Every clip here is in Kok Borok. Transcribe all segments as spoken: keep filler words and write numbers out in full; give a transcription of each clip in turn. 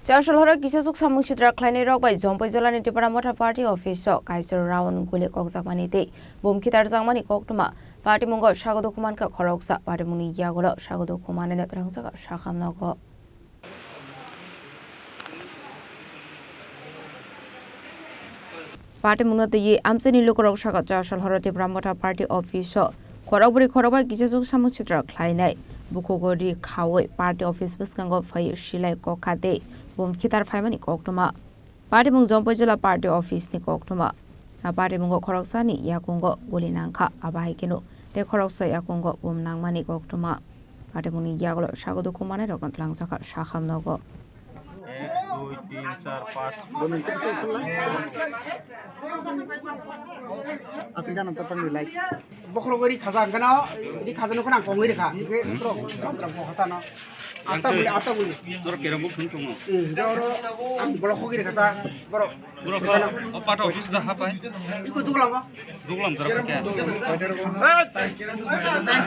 Chasol horo kisasuk samung sitra khlainai rok bai Jompoi jolani Tipra Motha Party office o Kaitor Raon guli kokjakmani tei bom khitarjakmani koktwma. Party mungo sago dukhu mankha khoroksa, party mungni yagulo sago dukhu manwi no twlangjak sakhamnogo. Party mungno twiwi amchaini lukurok saka Chasol horo Tipra Motha Party office o khorok bwrwi khorok bai kisasuk samung sitra khlainai. Bukhugo ri khaui party office bwskango phaiwi silai kokha tei bom khitar phaimani koktwma. Party mung Jompoi jila party office ni koktwma. A party mungo khoroksani yakungo guli nangkha, abo hai kheno tei khoroksa yakungo bom nangmani koktwma. Party mungni yagulo sago dukhu manai rokno twlangjakha sakhamnogo. Ek, dui, tin, char, panch. Asing kan antar tang like. Bokhorok ri khaja hwnkhe no, ri khaja nukho nang kongwi rikha. Hwnkhe borok dram dram kok hatano. Atta guli, atta guli. Tor kerong bo phung thungmo. Hmm, hwnkhe oro ang bolok khogwi rikha ta borok. Borok o pato office da hapai. Iko duglam ba? Duglam jora kya?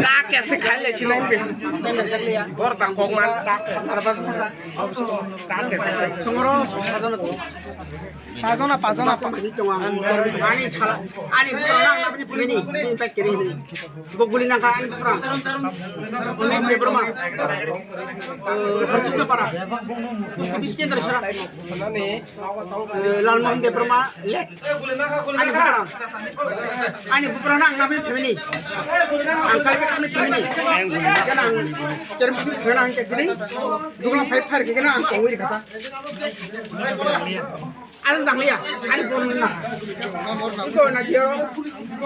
Ka kya se khai le sinai be. Bor ba kok man ka. Songoro sajana tu. Pajona, pajona. Ani sala, ani pura nang, ani pura ni, ni pack kiri ni. Bo guli nang ka, ani pura. Omen de Burma. Eh, Harkisna para. Post office kendra sara. Eh, Lal Mohan de Burma, late. Ani pura. Ani pura nang, ani family. Ang kali ka kami family. Kana ang, kerem sih kana ang kiri. Duglam five fire kena ang kongwi kata. Ano dang liya, ani phone na. Iko na diyo.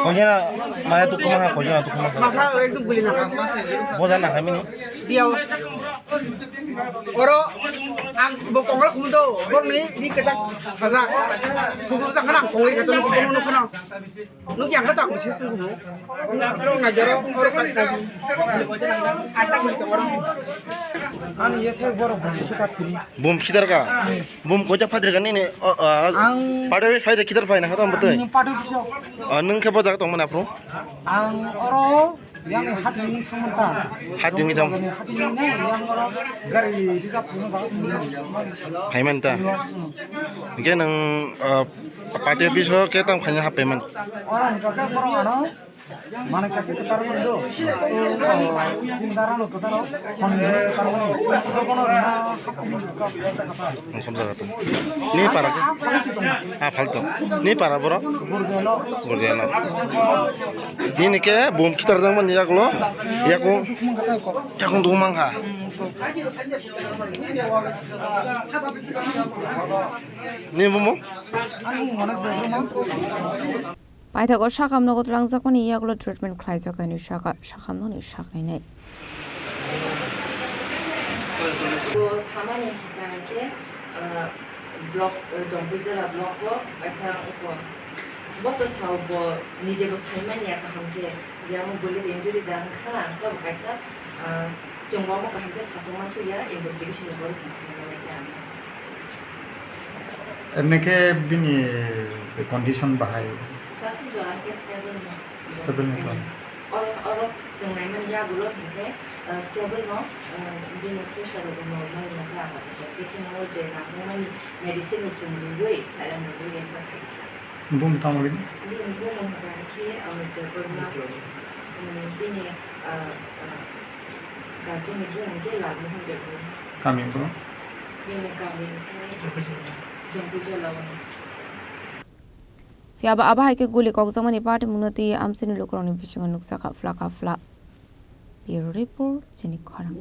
Kojana, maya tu kuma ha, kojana tu kuma ha. Masa ekdom guli na. Boja na kami ni. Diyo. Oro, ang bo kongol khum do, bor ni, di kesak khaja. Khum do sakana, kongol kata no kono no kono. Nuk yang kata ang sesung khum. Nuk na jaro, oro kata. Atak ni to oro. Ani ye thek bor bor suka tiri. Bom khitar ka? Bom koja phadir ka nini, o, o, ang pado phaide khitar phaina khatam bwtwi? Ang pado bisa. O, nwng khe bo jaga tongmani aphuru? Ang oro yang hati ni thangmanta. Hati ni thang. Hati ni ne yang oro gari reserve thangma jaga thangma. Phaimanta. Hingke nwng, o, party office o khe tamo khaina hap payment? Oro hingka khe borok ano Mane kaisa kwcharo hwn do. Chini dara no kwcharo, hwn kwcharo hwn. Dokono rina hapni ka. Ang samjak kha. Ni para. Ah, phalto. Ni para boro? Gurdelo. Gurdelo. Nini ke bom khitar jang mani yaklo. Yakung. Yakung dugumang ha. Ni bumo? Ani mane jogro ma. Paithago sakhamnogo twlangjakmani yagulo treatment khlaijak, ani saka sakhamnokni saknainai. Bo samani hwnkha hwnkhe, ah, block, ah, Jompui jora block o kaisa wngkha. Bo to sao bo nije bo saimanya kaham khe, je amo bullet injury da wngkha, wngkha bo kaisa, ah, chwngbo amo kaham khe sachukma suya, investigation ni pore chwng saimanya khe amo. Emne khe bini je condition bahai? Kaisa jora khe stable no. Stable no to? Mm. Oro, oro chwng naimani yagulo hinkhe, uh, stable no, uh, bini pressure rok normal no khe apatot. Khe chwng o je nangmani medicine rok chwng riwi saline rogwi refer khaikha. Bum tamo bini? Bini bumung hinkhe, uh, Debbarma, um, bini, uh, uh, guardian ni bumung khe Lalmohan Debbarma. Kami bro? Bini kami hinkhe Jompuijola o. Phiya ba abo hai khe guli kokjakmani party mungno twi amchaini lukurokni bisingo nukjakha phlaka phla. Bureau Report, chini khorang.